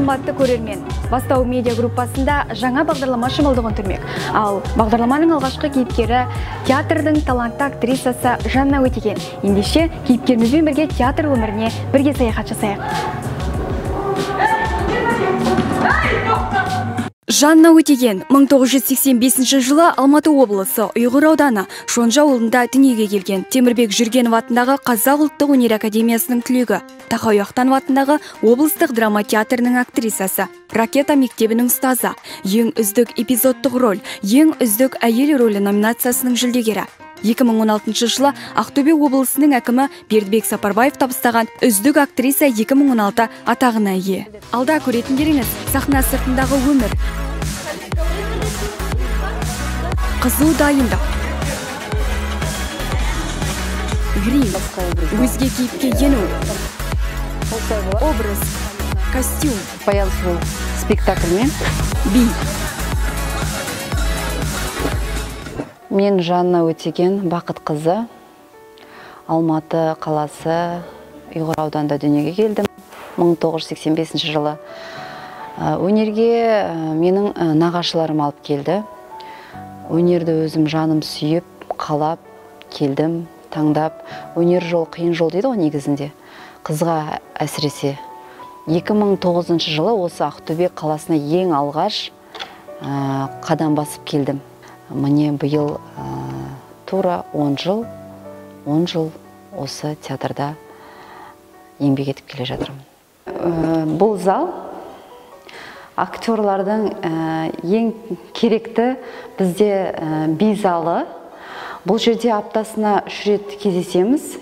Қымбатты көрермен, Бастау медиа группасында жаңа бағдарлама шымылдығын түрмек. Ал бағдарламаның алғашқы кейіпкері театрдың талантты актрисасы Жанна Өтеген. Ендеше кейіпкерімізбен бірге театр өміріне бірге саяхат жасайық. Жанна Өтеген 1985 жылы Алматы облысы Ұйғыр ауданы Шонжа ауылында дүниеге келген. Темірбек Жүргенов атындағы Қазақ ұлттық өнер академиясының түлегі, Тахауи Ахтанов атындағы облыстық драма театрының актрисасы, Ракета мектебінің ұстазы, ең үздік эпизодтық роль, ең үздік әйел рөлі номинациясының жүлдегері. 2016 жылы Ақтөбе облысының әкімі Бердібек Сапарбаев табыстаған үздік актриса 2016 атағына ие. Алда көретіндеріңіз сахна сыртындағы өмір, қызу дайындық, грим, өзге кейіпке ену, образ, костюм, Баян сұлу спектакльмен, би. Мен Жанна Өтеген Бақытқызы, Алматы қаласы Ұйғыр ауданында дүниеге келдім 1985 жылы. Өнерге менің нағашыларым алып келді. Өнерді өзім жаным сүйіп, қалап келдім, таңдап. Өнер жол қиын жол дейді ғой негізінде, қызға әсіресе. 2009 жылы осы Ақтөбе қаласына ең алғаш қадам басып келдім. Міне биыл тура 10 жыл, 10 жыл осы театрда еңбек етіп келе жатырмын. Бұл зал актерлардың ең керекті бізде би залы. Бұл жерде аптасына 3 рет кездесеміз.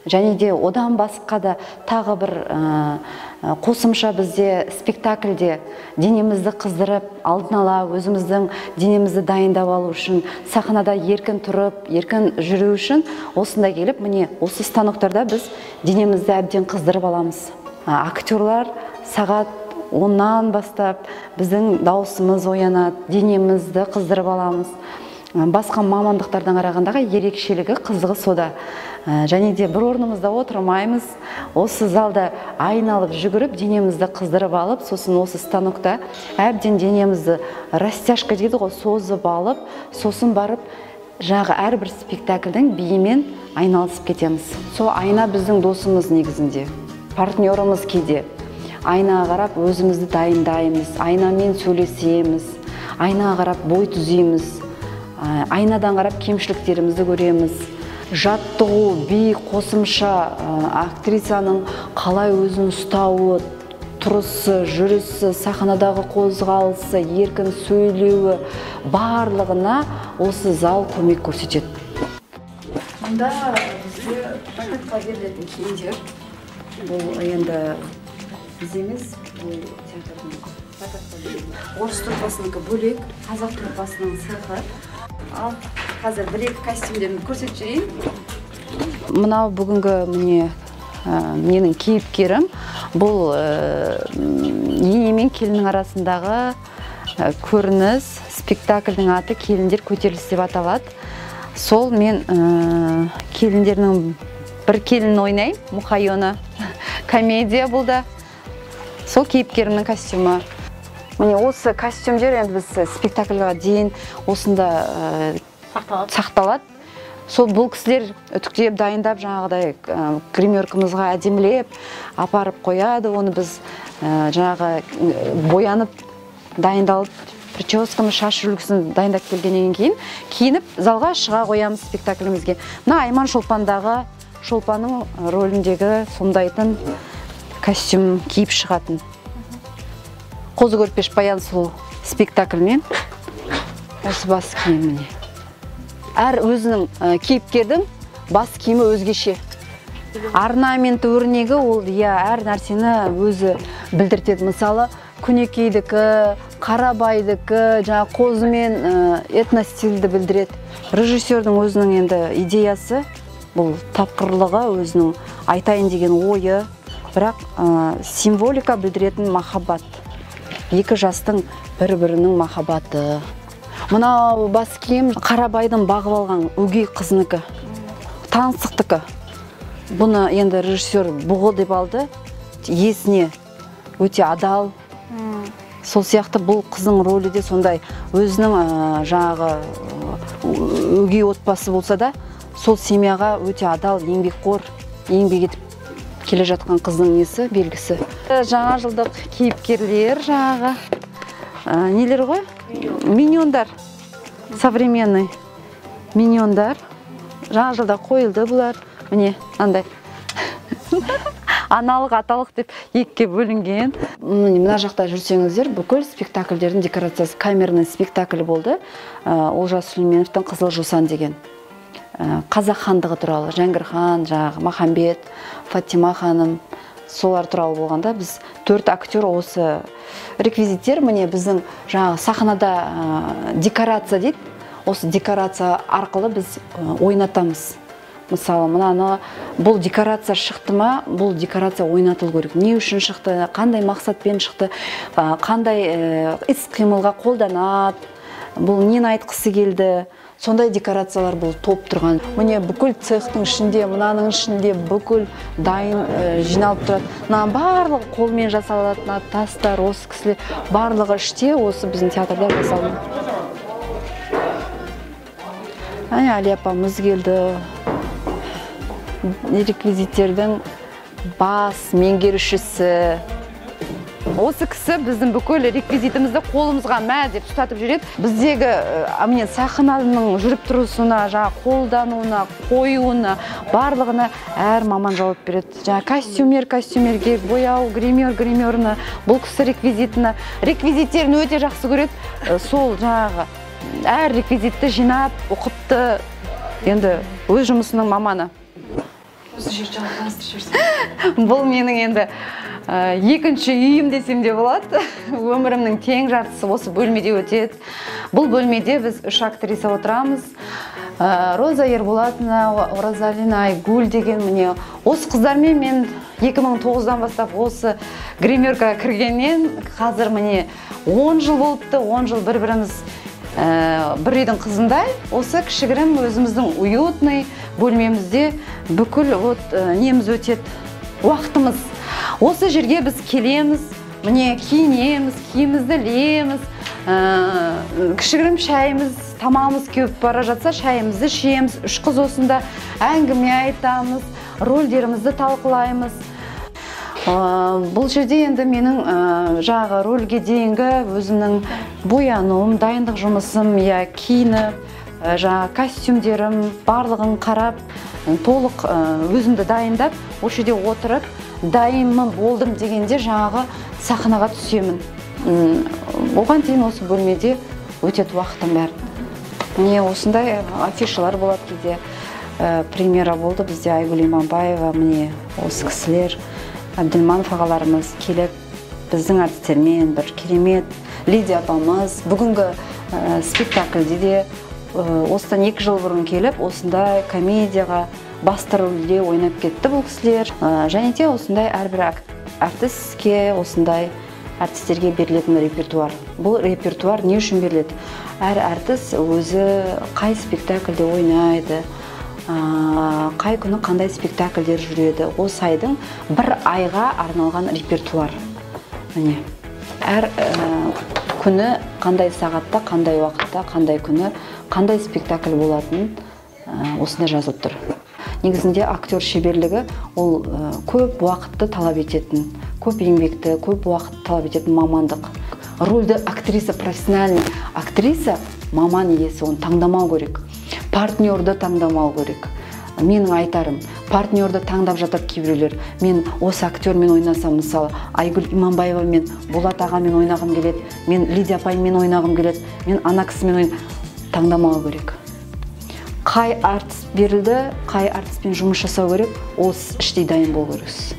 Және де одан басқа да тағы бір қосымша бізде спектакльде денемізді қыздырып, алдын ала өзіміздің денемізді дайындап алу үшін, сахнада еркін тұрып, еркін жүру үшін осында келіп, міне осы станоктарда біз денемізді әбден қыздырып аламыз. Актерлар сағат 10-нан бастап біздің дауысымыз оянады, денемізді қыздырып аламыз. Басқа мамандықтардан қарағандағы ерекшелігі, қызығы сода. Және де бір орнымызда отырмаймыз, осы залда айналып жүгіріп, денемізді қыздырып алып, сосын осы станокта әбден денемізді растяжка дейді ғой, созып алып, сосын барып жаңағы әрбір спектакльдің биімен айналысып кетеміз. Сол айна біздің досымыз негізінде, партнеріміз кейде. Айнаға қарап өзімізді дайындаймыз, айнамен сөйлесеміз, айнаға қарап бой түзейміз, айнадан қарап кемшіліктерімізді көреміз. Жаттығу, би, қосымша актрисаның қалай өзін ұстауы, тұрысы, жүрісі, сахнадағы қозғалысы, еркін сөйлеуі, барлығына осы зал көмек көрсетеді. Мұнда бізде прокатқа берілетін киімдер. Бұл енді біз емес, бұл театрдың прокатқа берілетін. Орыс труппасынікі бөлек, қазақ труппасының цехы. Ал қазір бір-екі костюмдерін көрсетіп жіберейін. Мынау бүгінгі міне менің кейіпкерім. Бұл ене мен келіннің арасындағы көрініс. Спектакльдің аты Келіндер көтерілісі деп аталады. Сол мен келіндердің бір келінін ойнаймын, Мұқайоны. Комедия бұл да. Сол кейіпкерімнің костюмі. Міне осы костюмдер енді біз спектакльға дейін осында сақталады. Сол бұл кісілер үтіктеп, дайындап, жаңағыдай гримеркамызға әдемілеп апарып қояды. Оны біз жаңағы боянып, дайындалып, прическамыз, шаш үлгісін дайындап келгеннен кейін киініп залға шыға қоямыз спектаклімізге. Мына Айман Шолпандағы Шолпанның рөліндегі сомдайтын костюм киіп шығатын. Қозы Көрпеш Баян сұлу спектакльмен осы бас киім міне. Әр өзінің кейіпкердің бас киімі өзгеше. Орнамент өрнегі ол әр нәрсені өзі білдіртеді. Мысалы, Күнекейдікі, Қарабайдікі, жаңа қозымен этностильді білдіреді. Режиссердің өзінің енді идеясы, бұл тапқырлығы, өзінің айтайын деген ойы, бірақ символика білдіретін махаббат. Екі жастың бір-бірінің махаббаты. Мынау бас киім Қарабайдың бағып алған өгей қызыныкі, таңсықтікі. Бұны енді режиссер бұғы деп алды, иесіне өте адал, Сол сияқты бұл қыздың рөлі де сондай, өзінің жаңағы өгей отбасы болса да, сол семьяға өте адал, еңбекқор, еңбек етіп келе жатқан қыздың несі, белгісі. Жаңа жылдық кейіпкерлер жаңағы нелер ғой? Миньондар, современный миньондар. Жаңа жылда қойылды бұлар. Міне, андай. Аналық, аталық деп екіге бөлінген. Мына жақта жүрсеңіздер, бүкіл спектакльдердің декорациясы, камерный спектакль болды. Олжас Сүлейменовтің Қызыл жусан деген. Қазақ хандығы туралы, Жәңгір хан, жаңағы Махамбет, Фатима ханым, солар туралы болғанда біз 4 актер осы реквизиттер, міне біздің жаңағы сахнада декорация дейді, осы декорация арқылы біз ойнатамыз. Мысалы, мынаны, бұл декорация шықты ма, бұл декорация ойнатылу керек. Не үшін шықты, қандай мақсатпен шықты, қандай іс-қимылға қолданады, бұл нені айтқысы келді. Сондай декорациялар бұл топ тұрған. Міне бүкіл цехтың ішінде, мынаның ішінде бүкіл дайын жиналып тұрады. Мынаның барлығы қолмен жасалады, мына тастар, осы кісілер барлығы іште осы біздің театрда жасалды. Әне Али апамыз келді. Реквизиттердің бас меңгерушісі. Осы кісі біздің бүкіл реквизитімізді қолымызға мә деп ұстатып жүреді. Біздегі міне сахнаның жүріп тұрысына, жаңа қолдануына, қоюына, барлығына әр маман жауап береді. Жаңа костюмер костюмерге, бояу, гример гримеріне, бұл кісі реквизитіне. Реквизиттерін өте жақсы көреді. Сол жаңағы әр реквизитті жинап, ұқыпты, енді өз жұмысының маманы. Осы жерді таныстырып жіберсең. Бұл менің енді екінші үйім десем де болады. Өмірімнің тең жартысы осы бөлмеде өтеді. Бұл бөлмеде біз 3 актриса отырамыз. Роза Ерболатовна, Розалина Айгүл деген міне. Осы қыздармен мен 2009-дан бастап осы гримеркаға кіргеннен қазір міне 10 жыл болыпты. 10 жыл бір-біріміз бір үйдің қызындай осы кішігірім өзіміздің уютный бөлмемізде бүкіл вот неміз өтеді, уақытымыз. Осы жерге біз келеміз, міне киінеміз, киімімізді ілеміз, кішігірім шайымыз, тамағымыз кеуіп бара жатса шайымызды ішеміз, 3 қыз осында әңгіме айтамыз, рөлдерімізді талқылаймыз. Бұл жерде енді менің жаңағы рөлге дейінгі өзімнің боянуым, дайындық жұмысым, я киініп, жаңағы костюмдерім, барлығын қарап, толық өзімді дайындап, осы жерде отырып, дайынмын болдым дегенде жаңағы сахнаға түсемін. Оған дейін осы бөлмеде өтеді уақытым бәрі. Міне осындай афишалар болады кейде. Премьера болды бізде Айгүл Иманбаева, міне осы кісілер, Әбділманов ағаларымыз келіп, біздің әртістермен бір керемет Лидия апамыз бүгінгі спектакльде де осыдан 2 жыл бұрын келіп, осындай комедияға басты рөлде ойнап кетті бұл кісілер. Және де осындай әрбір әртіске, осындай әртістерге берілетін репертуар. Бұл репертуар не үшін беріледі? Әр әртіс өзі қай спектакльде ойнайды, қай күні қандай спектакльдер жүреді. Осы айдың бір айға арналған репертуар. Міне, әр күні қандай сағатта, қандай уақытта, қандай күні, қандай спектакль болатын осында жазылып тұр. Негізінде актер шеберлігі ол көп уақытты талап ететін, көп еңбекті, көп уақыт талап ететін мамандық. Рөлді актриса, профессиональный актриса, маман иесі, оны таңдамау керек. Партнерді таңдамау керек. Менің айтарым, партнерді таңдап жатады кейбіреулер. Мен осы актермен ойнасам, мысалы, Айгүл Иманбаевамен, Болат ағамен ойнағым келеді, мен Лидия апаймен ойнағым келеді, мен ана кісімен таңдамау керек. Қай артист берілді, қай артистпен жұмыс жасау керек, ол іштей дайын болу керексіз.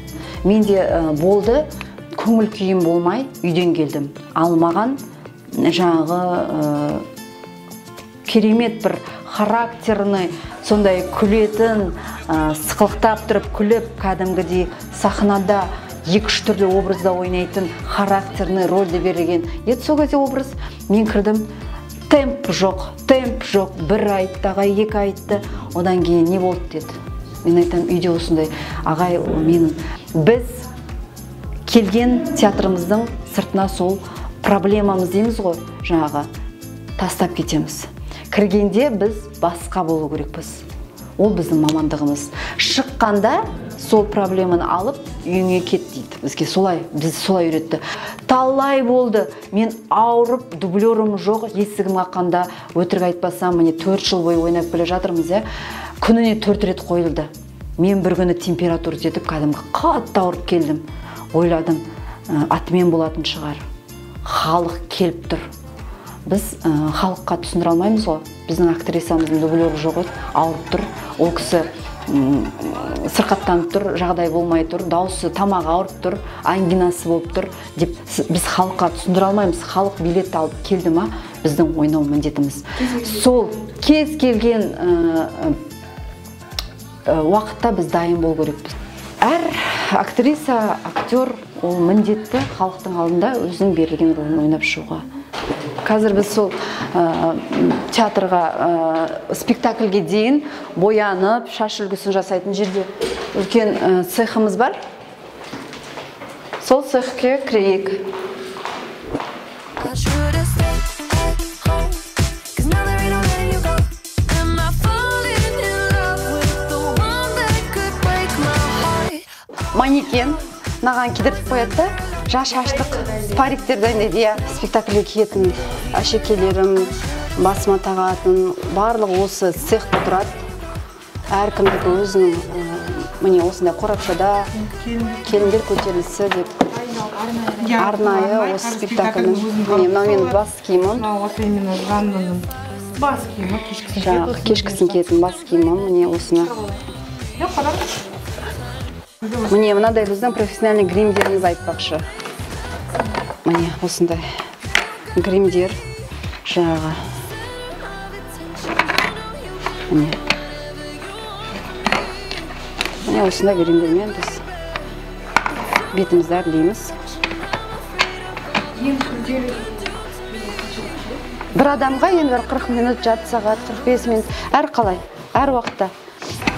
Менде болды, көңіл күйім болмай үйден келдім. Ал маған жаңағы керемет бір характерный, сондай күлетін, сықылықтап тұрып күліп, кәдімгідей сахнада 2-3 түрлі образда ойнайтын характерный рөлді берілген. Еді сол кезде образ, мен кірдім, темп жоқ, темп жоқ, бір айтты, ағай екі айтты, одан кейін не болды деді. Мен айтам, үйде осындай, ағай, мен, біз келген театрымыздың сыртына сол проблемамыз дейміз ғой, жаңағы тастап кетеміз. Кіргенде біз басқа болу керекпіз. Ол біздің мамандығымыз. Шыққанда сол проблеманы алып үйіңе кет дейді. Бізге солай, біз солай үйретті. Талай болды. Мен ауырып, дублерім жоқ, есігім қаққанда, өтірік айтпасам, міне 4 жыл бойы ойнап келе жатырмыз, иә. Күніне 4 рет қойылды. Мен бір күні температура жетіп, кәдімгі қатты ауырып келдім. Ойладым, атымен болатын шығар. Халық келіп тұр. Біз халыққа түсіндіре алмаймыз ғой. Біздің актрисамыздың дублері жоқ еді, ауырып тұр. Ол кісі сырқаттанып тұр, жағдай болмай тұр, дауысы, тамағы ауырып тұр, ангинасы болып тұр деп біз халыққа түсіндіре алмаймыз. Халық билет алып келді ма, біздің ойнау міндетіміз. Сол кез келген уақытта біз дайын болу керекпіз. Әр актриса, актер ол міндетті халықтың алдында өзінің берілген рөлін ойнап шығуға. Қазір біз сол театрға, спектакльге дейін боянып, шаш үлгісін жасайтын жерде үлкен цехымыз бар. Сол цехке кірейік. Манекен мынаған кидіртіп қояды да, жас шаштық париктер дайындайды, иә. Спектакльге киетін әшекейлерім, басыма тағатын, барлығы осы цехта тұрады. Әркімдікі өзінің, міне осындай қорапшада келіндер көтерілісі деп арнайы осы спектакльдің. Міне мынау менің бас киімім. Бас киімі, кешкісін киетін бас киімім, міне осыны. Міне мынадай біздің профессиональный гримдеріміз айтпақшы. Міне осындай гримдер жаңағы. Міне. Міне осындай гримдермен біз бетімізді әрлейміз. Бір адамға енді бір 40 минут, жарты сағат, 45 минут, әр қалай, әр уақытта.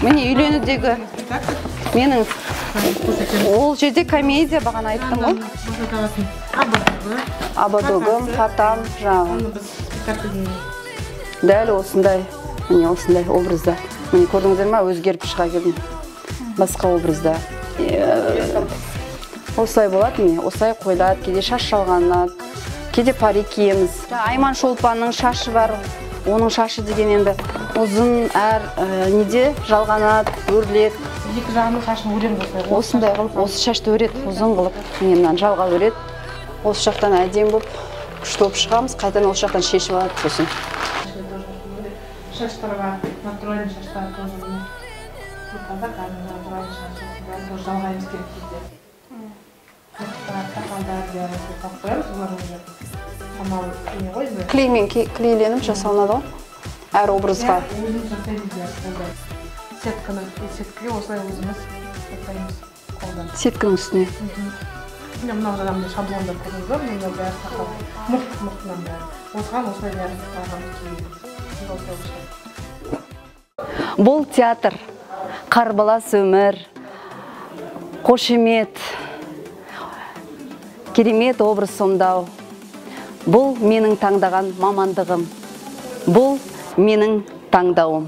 Міне үйленудегі менің ол жерде комедия бағана айттым ғой. Ободогым, фатам жаңағы. Дәл осындай, міне осындай образда. Міне көрдіңіздер ма, өзгеріп шыға келдім. Басқа образда. Осылай болады, міне осылай қойылады, кейде шаш жалғанады, кейде парик киеміз. Айман Шолпанның шашы бар. Оның шашы деген енді ұзын, әр неде жалғанады, өріледі. Екі жағының шашын өреміз осылай. Осындай қылып, осы шашты өреді, ұзын қылып. Міне мынаны жалға өреді. Осы жақтан әдемі болып, күшті болып шығамыз, қайтадан осы жақтан шешіп алады сосын. Шаштарға, натуральный шаштар тоже. Натуральный шаштар тоже жалғаймыз керек кезде. Сақалдар бәрін қойып қоямыз, олар уже шамалы не ғой енді. Клеймен клейленіп жасалынады ғой, әр образға. Өзіміз жасаймыз қолдан. Сетканы, сеткіге осылай өзіміз жасаймыз қолдан. Сеткінің үстіне. Міне мынау жаңағындай шаблондар көрдіңіз ба? Мына бәрі сақал, мұрт, мұртынан бәрі. Осыған осылай бәрін тағамыз киеміз. Осылай шығады. Бұл театр, қарбалас өмір, қошемет, керемет образ сомдау. Бұл менің таңдаған мамандығым. Бұл менің таңдауым.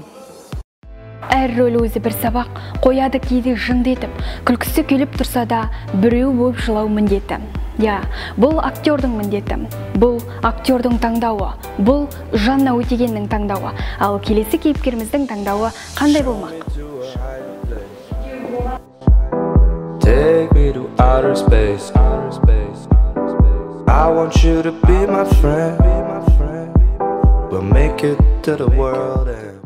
Әр рөл өзі бір сабақ, қояды кейде жынды етіп, күлкісі келіп тұрса да біреу болып жылау міндеті. Я, бұл актердің міндеті, бұл актердің таңдауы, бұл Жанна Өтегеннің таңдауы. Ал келесі кейіпкеріміздің таңдауы қандай болмақ? Take me to outer space. I want you to be my friend. We'll make it to the world end.